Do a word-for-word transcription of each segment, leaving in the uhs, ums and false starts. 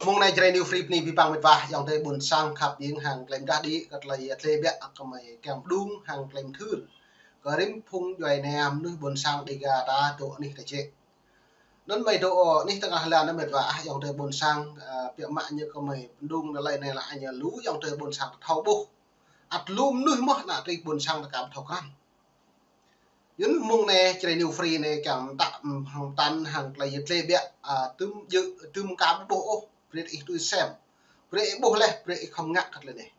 Mông anai Jrai New Free bơni abih bang mĕt wa ayŏng adơi ƀôn sang khăp ƀing hăng klem dah đĭ kơ tơlơi yet lĕ biă kơ mơi kiăng pơdŏng hăng klem thưr kơ rĭm phung djuai ania mơnuih ƀôn sang Dega ta dŏ anih ta jĕ. Anŭn mơi dŏ anih tơngah lan anŭn mĕt wa ah ayŏng adơi ƀôn sang, ơ, biă mă ñu kơ mơi pơdŏng tơlơi anai lĕ ñu lu ayŏng adơi ƀôn sang thâo ƀuh. Ăt lu mơnuih mơ̆n ană tring ƀôn sang ta ka ƀu thâo krăn. Yua anŭn mông anai Jrai New Free anai kiăng mơtă, ưm, hăng tăn hăng tơlơi yet lĕ biă, ơ, tơm jơ̆, tơm ka ƀu ƀuh ôh, brơi ih tui sem. Brơi ih ƀuh laih, brơi ih khŏm ngă kơ tơlơi anai.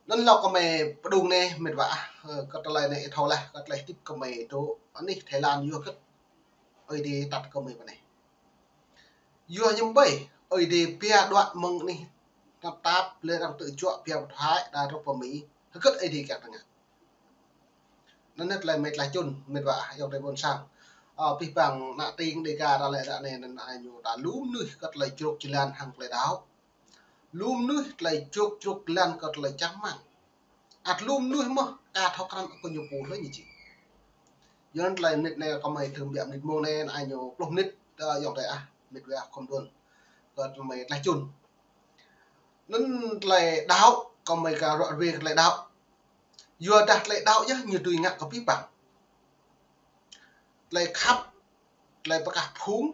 Anŭn lŏ kơ mơi pơdŏng anai mĕt wa ah, ơ, kơ tơlơi anai ih thâo laih, kơ tơlơi hơdip kơ mơi dŏ anih Thái Lan yua hơget Ơi Adai tăt kơ mơi pơ anai. Yua hiư̆m ƀơi Ơi Adai pia đuaĭ mơ̆ng anih tơnap tap lĕ arăng tơjuă pia pơthuaĭ đa rŏk pơ Mi. Hơget Ơi Adai kiăng ta ngă. Anŭn tơlơi mơi tlaih čun mĕt wa ah ayŏng adơi ƀôn sang. Ơ, abih bang ană tring Dega ta lĕ ră anai anŭn ai ñu ta lu mơnuih kơ tơlơi čruk jơlan hăng tơlơi đaŏ. Lu mơnuih tơlơi čruk čruk jơlan kơ tơlơi čang rơmang. Ăt lu mơnuih mơ̆n ka thâo krăn kơ ñu pô hlơi ñu či. Yua anŭn tơlơi mơnit anai kơ mơi tơm biă mơnit mông anai ai ñu pluh mơnit, ơ, ayŏng adơi ah, mĕt wa ah khŏm đuaĭ. Kơ tơlơi mơi tlaih čun. Anŭn tơlơi đaŏ, kơ mơi ka ruă ruai kơ tơlơi đaŏ. Yua dah tơlơi đaŏ yơh ñu tui ngă kơ abih bang. Tơlơi khăp, tơlơi pơkah phung,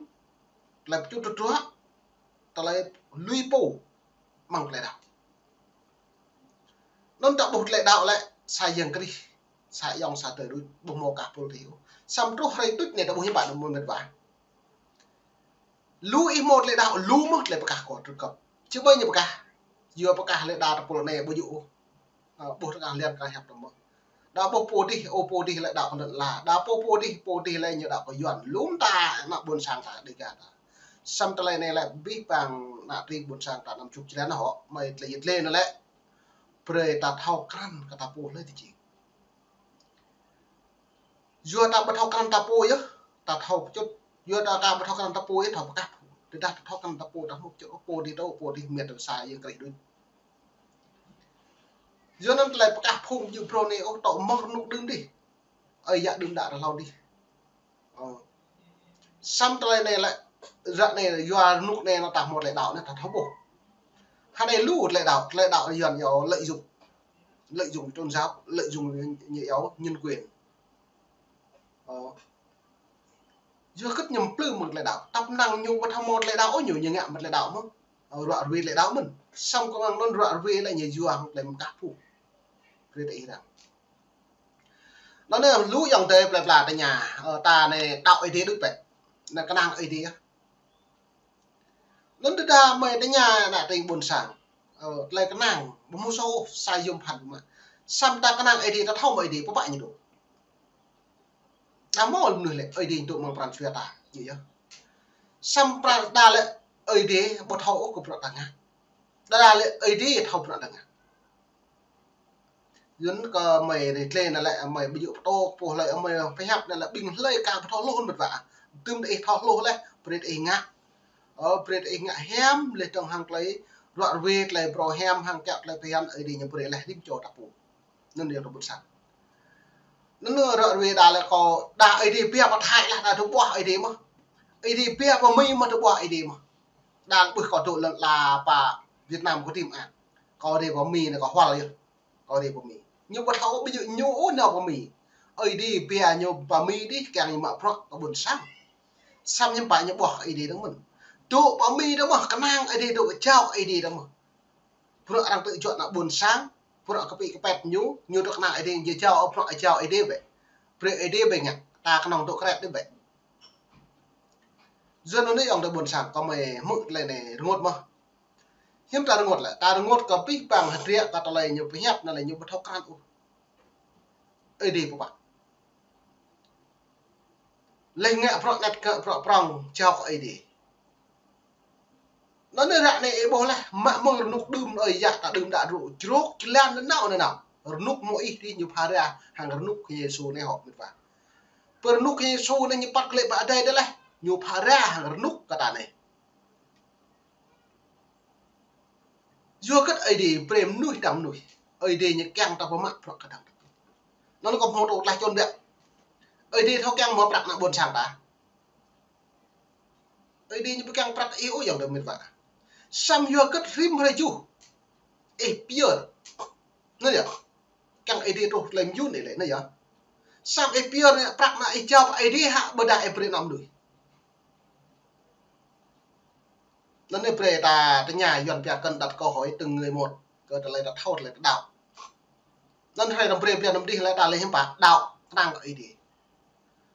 tơlơi pơčŭt tơdruă, tơlơi lui pô amăng tơlơi đaŏ. Anŭn ta ƀuh tơlơi đaŏ lĕ sa Yang Krist, sa ayŏng sa tơdơi đôč, ƀu hmâo kah pul tih ôh. Samơ̆ truh hrơi tuč anai ta ƀuh hiư̆m pă anŭn mơ̆n mĕt wa. Lu ih hmâo tơlơi đaŏ, lu mơ̆n tơlơi pơkah kơ tơkăp. Či ƀơi ñu pơkah. Yua pơkah lĕ đa tơpul anai ƀu djơ̆ ôh. Ơ, ƀuh tơkah lian kah hiăp tơmơ̆. Đa ƀuh pô dih, ơ, pô dih lĕ đaŏ kơ lŏn ala. Đa ƀuh pô dih, pô dih lĕ ñu đaŏ kơ Yuan. Lŏm ta ană ƀôn sang ta Dega ta. Samơ̆ tơlơi anai lĕ abih bang ană tring ƀôn sang ta anăm čruk črăn hŏ. Mơi tơlơi yet lĕ anŭn lĕ. Brơi ta thâo krăn kơ ta pô hlơi ta či. Yua ta ƀu thâo krăn ta pô yơh, ta thâo pơčŭt. Yua ta, ta ƀu thâo krăn ta pô yơh, thâo pơkah. Tơdah ta thâo krăn ta pô, ta hmâo pơčŭt, ơ, pô dih tơ, ơ, pô dih mĕt tơ sa Yang Krist đôč. Yua anŭn tơlơi pơkah phung jơ̆ brô anai, ơ, tŏ mơ̆ng rơnŭk đưm dih. Ơi yă đưm đă rơhlâo dih. Ơ. Samơ̆ tơlơi anai lĕ, ră anai yua rơnŭk anai anŭn ta hmâo tơlơi đaŏ anai ta thâo ƀuh. Hă anai lu tơlơi đaŏ, tơlơi đaŏ Yuan yơh lợi dụng. Lợi dụng tôn giáo, lợi dụng như, như yêu nhân quyền. Ơ. Yua hơget ñu plư mơ̆ng tơlơi đaŏ. Tăp năng ñu ƀu thâo hmâo tơlơi đaŏ, ơ, ñu, ñu ngă mơ̆n tơlơi đaŏ mơ̆n. Ơ, ruă ruai tơlơi đaŏ mơ̆n. Samơ̆ kơ mơ̆ng anŭn ruă ruai lĕ ñu yua hăng tơlơi pơkah phung. Brơi ta ih răng. Anŭn anai lu ayŏng adơi plơi pla tơña, ơ, ta anai đaŏ Ơi Adai đôč bĕ. Anai kơnang Ơi Adai yơh. Anŭn tơdah mơi tơña ană tring ƀôn sang. Ơ, tơlơi kơnang, ƀu hmâo sô ôh, sa yôm phat mă. Samơ̆ ta kơnang Ơi Adai, ta thâo mơ̆ Ơi Adai pơpă ñu dŏ. Đa mơ̆ mơnuih lĕ Ơi Adai dŏ amăng pran jua ta, ñu yơh. Samơ̆ pran đa lĕ Ơi Adai ƀu thâo ôh kơ bruă ta ngă. Đa lĕ Ơi Adai thâo bruă ta ngă. Yua anŭn kơ mơi rơtlê anŭn lĕ, mơi ƀu djơ̆ pơtô pô hlơi, mơi pơhiăp anŭn lĕ ƀing hlơi ka ƀu thâo hluh mĕt wa. Tơm đa ih thâo hluh laih, brơi ih ngă. Ơ, brơi ih ngă hiam, laih dơ̆ng hăng tơlơi ruă ruai, tơlơi phrâo hiam, hăng kiăo tơlơi phiăn, Ơi Adai ñu brơi laih rĭm čô ta pô. Anŭn yơh ta ƀuh sang. Anŭn ruă ruai đa lĕ kơ, đa Ơi Adai pia pơthai lah, đa tơƀuh Ơi Adai mơ̆n. Ơi Adai pia pơmĭn mơ̆n tơƀuh Ơi Adai mơ̆n. Đa ƀuh kơ dŏ lŏn ala pơ Việt Nam kơ tim ah. Kơ Ơi Adai pơmĭn anai kơ hual yơh. Kơ Ơi Adai pơmĭn. Ñu ƀu thâo ƀu djơ̆ ñu ôh nao pơmĭn. Ơi Adai pia ñu pơmĭn dih kiăng ñu mă bruă kơ ƀôn sang. Samơ̆ hiư̆m pă ñu ƀuh Ơi Adai dơ̆ng mơ̆n. Dŏ pơmĭn dơ̆ng mơ̆n, kơnang Ơi Adai dŏ jao Ơi Adai dơ̆ng mơ̆n. Bruă arăng tơjuă ană ƀôn sang, bruă kơpĭ kơpet ñu, ñu dŏ kơnang Ơi Adai, ñu jao, bruă jao Ơi Adai bĕ. Brơi Ơi Adai bĕ ngă, ta kơnơ̆ng dŏ kret đôč bĕ. Yua anŭn anai ayŏng adơi ƀôn sang, kơ mơi hmư̆ tơlơi anai rơngot mơ̆n. Hiư̆m ta rơngot lĕ, ta rơngot kơ abih bang hơdră kơ tơlơi ñu pơhiăp anŭn lĕ ñu ƀu thâo krăn ôh. Ơi Adai pơpă. Laih ngă bruă anet ngă bruă prŏng jao kơ Ơi Adai. Anŭn anai ră anai ih ƀuh laih, mă mơ̆ng rơnŭk đưm ơi yă ta đưm đă rơnŭk čruk jơlan nanao nanao. Rơnŭk Môis dih ñu phara hăng rơnŭk Yêsu anai hŏ mĕt wa. Pơ rơnŭk Yêsu anai ñu păt glaĭ pơ adai đơi laih, ñu phara hăng rơnŭk kơ ta anai. Yua hơget Ơi Adai brơi mơnuih dăng mơnuih. Ơi Adai ñu kiăng ta pơmă prăk kơdăng. Anŭn kơ hmâo tơlơi tlaih čun biă. Ơi Adai thâo kiăng hmâo prăk ană ƀôn sang ta. Ơi Adai ñu ƀu kiăng prăk ih ôh ayŏng adơi mĕt wa. Samơ̆ yua kơ rĭm hrơi juh ih pơyơr. Anŭn yơh. Kiăng Ơi Adai truh tơlơi mơyŭn ih lĕ, anŭn yơh. Samơ̆ ih pơyơr anai prăk anai ih jao pơ Ơi Adai hă ƀôdah ih brơi ană mơnuih. Anŭn anai brơi ta tơña Yuan pia cần đặt câu hỏi từng người một. Kơ tơlơi ta thâo, tơlơi ta đaŏ. Anŭn hrơi anăm brơi pia anăm đih lĕ ta lĕ hiư̆m pă đaŏ kơnang kơ Ơi Adai.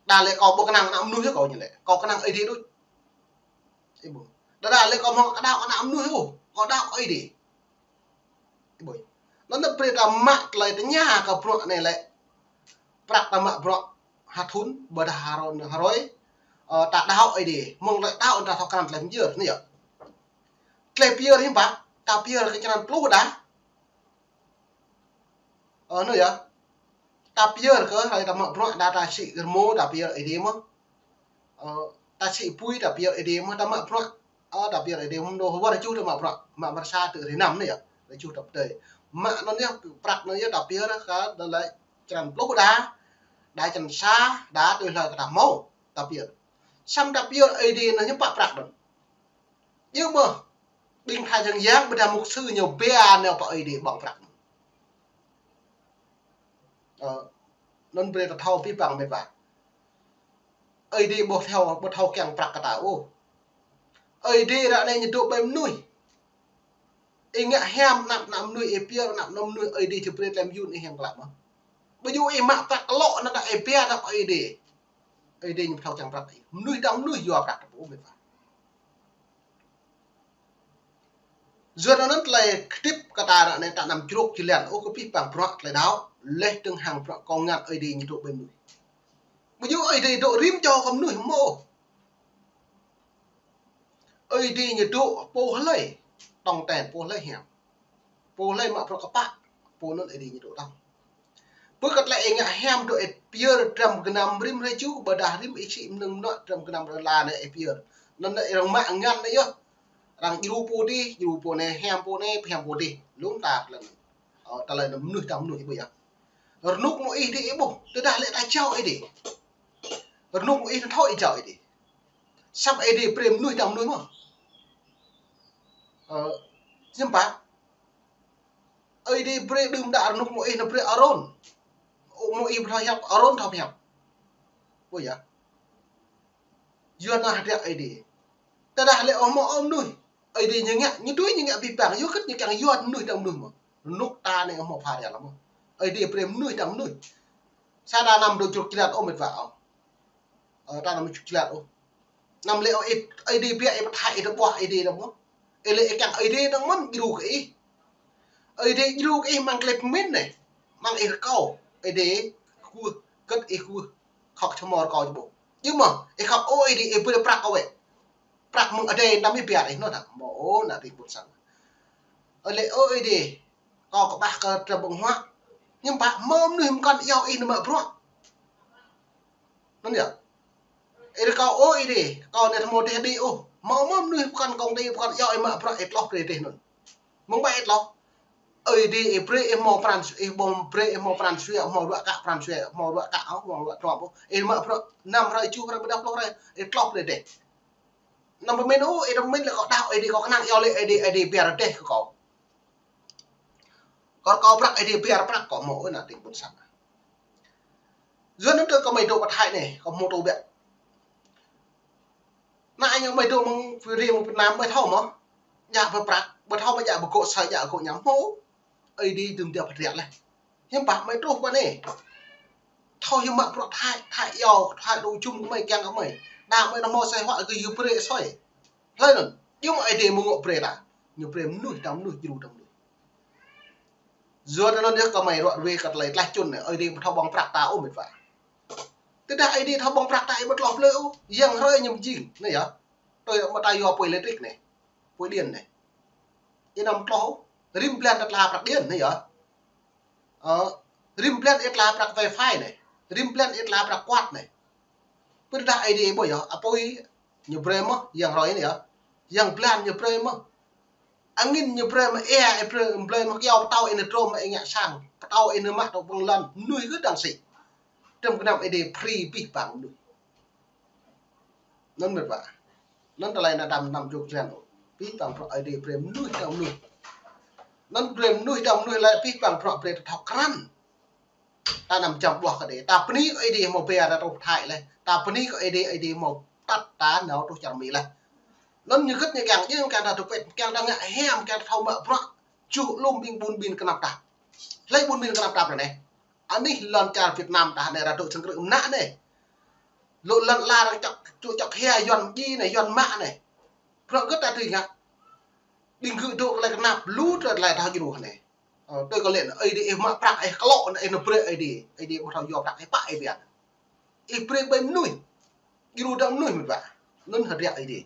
Đa lĕ kâo ƀu kơnang ană mơnuih yơh kâo ñu lĕ. Kâo kơnang Ơi Adai đôč. Ih ƀuh. Đa đa lĕ kâo hmâo đaŏ kơ ană mơnuih ôh. Kâo đaŏ kơ Ơi Adai. Ih ƀuh. Anŭn anai brơi ta mă tơlơi tơña kơ bruă anai lĕ. Prăk ta mă bruă ha thŭn, ƀôdah ha hrơi, ha hrơi. Ơ, ta đaŏ Ơi Adai. Mơ̆ng tơlơi đaŏ ta thâo krăn tơlơi pơyơr, anai yơh. Tơlơi pơyơr hiư̆m pă, ta pơyơr kơ črăn pluh đa. Ơ, anŭn yơh. Ta pơyơr kơ, hrơi ta mă bruă đa ta sĭ rơmô, ta pơyơr Ơi Adai mơ̆n. Ơ, ta sĭ apui, ta pơyơr Ơi Adai mơ̆n, ta mă bruă. Ơ, ta pơyơr Ơi Adai mơ̆n, dŏ wơr juh ta mă bruă, mă wơr sa tơ hrơi năm anai yơh. Hrơi juh ta pơdơi. Mă anŭn yơh, prăk anŭn yơh, ta pơyơr kơ, đa lĕ črăn pluh đa. Đa črăn sa, đa tui hlơi kơ ta hmâo, ta pơyơr. Samơ̆ ta pơyơr Ơi Adai anŭn hiư̆m pă prăk anŭn. Yơh mơ̆, ƀing tha jăng yang ƀôdah mục sư ñu bia nao pơ Ơi Adai ƀơ̆ng prăk. Ơ, anŭn brơi ta thâo abih bang met wa. Ơi Adai ƀu thâo, ƀu thâo kiăng prăk kơ ta ôh. Ơi Adai ră anai ñu dŏ ƀơi mơnuih. Ih ngă hiam anăp ană mơnuih, ih pơyơr anăp ană mơnuih, Ơi Adai či brơi tơlơi mơyŭn ih hiam klă mơ̆n. Ƀu djơ̆ ih mă prăk klŏ anŭn ta ih pơyơr anăp Ơi Adai. Ơi Adai ñu ƀu thâo čang prăk ih. Mơnuih dang mơnuih yua prăk ta pô met wa. Yua anŭn tơlơi kơdip kơ ta ră anai ta anăm jrôk jơlan ôh kơ abih bang bruă tơlơi đaŏ, laih dơ̆ng hăng bruă kông ngăn Ơi Adai ñu dŏ ƀơi mơnuih. Ƀu djơ̆ Ơi Adai dŏ rĭm čô kơ mơnuih hmâo. Ơi Adai ñu dŏ pô hlơi, tong ten pô hlơi hiam. Pô hlơi mă bruă kơpă, pô anŭn Ơi Adai ñu dŏ tong. Pơ kơ tơlơi ih ngă hiam dŏ ih pơyơr dram gơnam rĭm hrơi juh, ƀôdah rĭm ih sĭ mơnơ̆ng mơnuă dram gơnam rơla anai ih pơyơr. Anŭn anai arăng mă ngăn anai yơh. Arăng djru pô dih, djru pô anai, hiam pô anai, hiam pô dih. Lŏm ta tơlơi anŭn. Ơ, tơlơi anŭn mơnuih dang mơnuih ƀu yơh. Rơnŭk mơ̆ ih dih ih ƀuh, tơdah lĕ ta jao Ơi Adai. Rơnŭk mơ̆ ih thâo ih jao Ơi Adai. Samơ̆ Ơi Adai brơi mơnuih dang mơnuih mơ̆n. Ơ, hiư̆m pă. Ơi Adai brơi đưm đă rơnŭk mơ̆ ih anŭn brơi Arôn. Ơ, mơ̆ ih ƀu thâo hiăp, Arôn thâo hiăp. Ƀu yơh. Yua anŭn hơdră Ơi Adai. Tơdah lĕ ơ mơ̆ ơ mơnuih. Ơi Adai ñu ngă, ñu tui ñu ngă abih bang, yua kơ ñu kiăng yua mơnuih dang mơnuih mơ̆n. Rơnŭk ta anai ơ mơ̆ pha rel mơ̆n. Ơi Adai brơi mơnuih dang mơnuih. Sa ta anăm dŏ jrôk jơlan ôh met wa ôh. Ơ, ta anăm jrôk jơlan ôh. Anăm lĕ ơ ih, Ơi Adai biă ih pơthâo ih tơƀuah Ơi Adai dang mơ̆n. Ih lĕ ih kiăng Ơi Adai dang mơ̆n djru kơ ih. Ơi Adai djru kơ ih amăng tơlơi pơmĭn anai. Amăng ih rơkâo. Ơi Adai kơkuh, kơ̆t ih kơkuh. Khŏk čơmơr rơkâo či ƀuh. Yơh mơ̆, ih khŏk ơ Ơi Adai ih brơi prăk kơ wơ̆t. Prăk mơ̆ng adai anăm ih biă ih anŭn hă. Mơ̆ ơ ană tring ƀôn sang. Ơ lĕ ơ Ơi Adai. Kâo kơƀah kơ tơlơi ƀơ̆ng huă. Hiư̆m pă mơ̆ mơnuih pơkŏn iâu ih nao mă bruă. Anŭn yơh. Ih rơkâo ơ Ơi Adai, kâo anai hmâo dêh đĭ ôh. Mơ̆ mơ̆ mơnuih pơkŏn kông đĭ pơkŏn iâu ih mă bruă ih tloh brơi dêh anŭn. Mơ̆ng ƀai ih tloh. Ơi Adai ih brơi ih hmâo pran, ih ƀơ̆ng brơi ih hmâo pran jua, hmâo ruă kă pran jua, hmâo ruă kă ôh, hmâo ruă truă ôh. Ih mă bruă năm hrơi, tơjuh hrơi, ƀôdah pluh hrơi, ih tloh brơi dêh. Anăm pơmĭn ôh, ih anăm pơmĭn lĕ kâo đaŏ Ơi Adai, kâo kơnang iâu lĕ Ơi Adai, Ơi Adai biă dêh kơ kâo. Kâo rơkâo prăk Ơi Adai biă prăk kâo mơ̆ ơ ană tring ƀôn sang. Yua anŭn tơ kâo mơi dŏ pơ Thái anai, kâo hmâo tŭ biă. Anai ñu mơi dŏ mơ̆ng Việt Nam mơi thâo mơ̆. Djă pơ prăk, ƀu thâo mơi djă pơ gŏ asơi, djă gŏ añăm hmâo. Ơi Adai đưm đă pơtrĕk leh. Hiư̆m pă mơi truh pơ anai. Thâo hiư̆m mă bruă Thái, Thái iâu, Thái dŏ jum kơ mơi kiăng kơ mơi. Đa mơi anăm hmâo asơi huă kơ yua brơi asơi. Hlơi anŭn, yua mơ̆ Ơi Adai mơ̆ ngŏ brơi ta. Ñu brơi mơnuih dang mơnuih, djru dang mơnuih. Yua anŭn yơh kơ mơi ruă ruê kơ tơlơi tlaih čun anai, Ơi Adai ƀu thâo ƀơ̆ng prăk ta ôh met wa. Tơdah Ơi Adai thâo ƀơ̆ng prăk ta ih ƀu tloh blơi ôh, yang hrơi ñu mơjing, anai yơh. Tui mă ta yua apui lêtrik anai, apui điện anai. Ih anăm tloh ôh, rĭm blan ta tla prăk điện anai yơh. Ơ, rĭm blan ih tla prăk wifi anai, rĭm blan ih tla prăk quạt anai. Pơdah Ơi Adai ƀu yơh, apui ñu brơi mơ̆, yang hrơi anai yơh. Yang blan ñu brơi mơ̆. Angĭn ñu brơi mơ̆, ê, ih brơi, brơi mơ̆, kyâo pơtâo ih nao drôm mơ̆ ih ngă sang, pơtâo ih nao mă tŏ ƀơ̆ng lăn, mơnuih kơ dang sĭ. Tơm gơnam Ơi Adai brơi abih bang mơnuih. Anŭn met wa. Anŭn tơlơi anăm, anăm jrôk jơlan ôh. Pih păng prăk Ơi Adai brơi mơnuih tơ mơnuih. Anŭn brơi mơnuih tơ mơnuih lĕ pih păng prăk brơi tơ thâo krăn. Ta anăm čăm ƀuah kơ Ơi Adai. Ta bơni kơ Ơi Adai hmâo ba ta truh Thái lĕ. Ta bơni kơ Ơi Adai, Ơi Adai hmâo tăt ta nao truh čar Mi lĕ. Anŭn ñu gĭt ñu kiăng, ñu kiăng ta tơpĕt, kiăng ta ngă hiam, kiăng ta thâo mă prăk. Čuh lŏm ƀing ƀun ƀing kơnăp ta. Hlơi ƀun ƀing kơnăp ta prăk anai. Anih lŏn čar Việt Nam ta anai ră dŏ sơng krư̆ mơnă anai. Lŏ lŏn la răng čŏk, čŏk, čŏk hia Yuan ji anai, Yuan mă anai. Prăk gĭt ta tui ngă. Ƀing gơ̆ dŏ tơlơi kơnăp, lu tơlơi ta djru anai. Ơ, tui kơ lĕ, Ơi Adai ih mă prăk, ih klŏ, ih nao brơi Ơi Adai. Ơi Adai ƀu thâo yua prăk ih pă ih biă. Ih brơi ƀơi mơnuih. Djru tơ mơnuih mơ̆n ƀă. Anŭn hơdră Ơi Adai.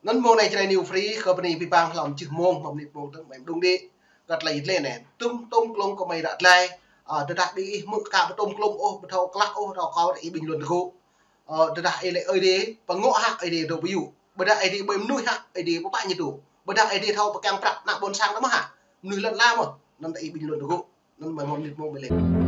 Anŭn mông anai Jrai New Free, kơ bơni pih păng hlăm jưh mông, mơ̆ng mơnit mông tơ̆ng mơ̆ng mơđung đĭ. Kơ tơlơi lĕ anai, tŭm tŭm klông kơ mơi ră tơlơi. Ơ, tơdah ƀing ih mơ̆ ka ƀu tŭm klông ôh, ƀu thâo klă ôh, thâo kâo ih bình luận tơgŭ. Ơ, tơdah ih lĕ Ơi Adai, pơngŏ hă Ơi Adai dŏ ƀu yŭ. Ƀôdah Ơi Adai ƀơi mơnuih hă, Ơi Adai pơpă ñu tŭ. Ƀôdah Ơi Adai thâo pơkiăng prăk ană ƀôn sang ta mơ̆ hă. Mơnuih lŏn la mơ̆. Anŭn ta ih bình luận tơgŭ. Anŭn mơi mơ̆ng mơnit mông mơi lĕ.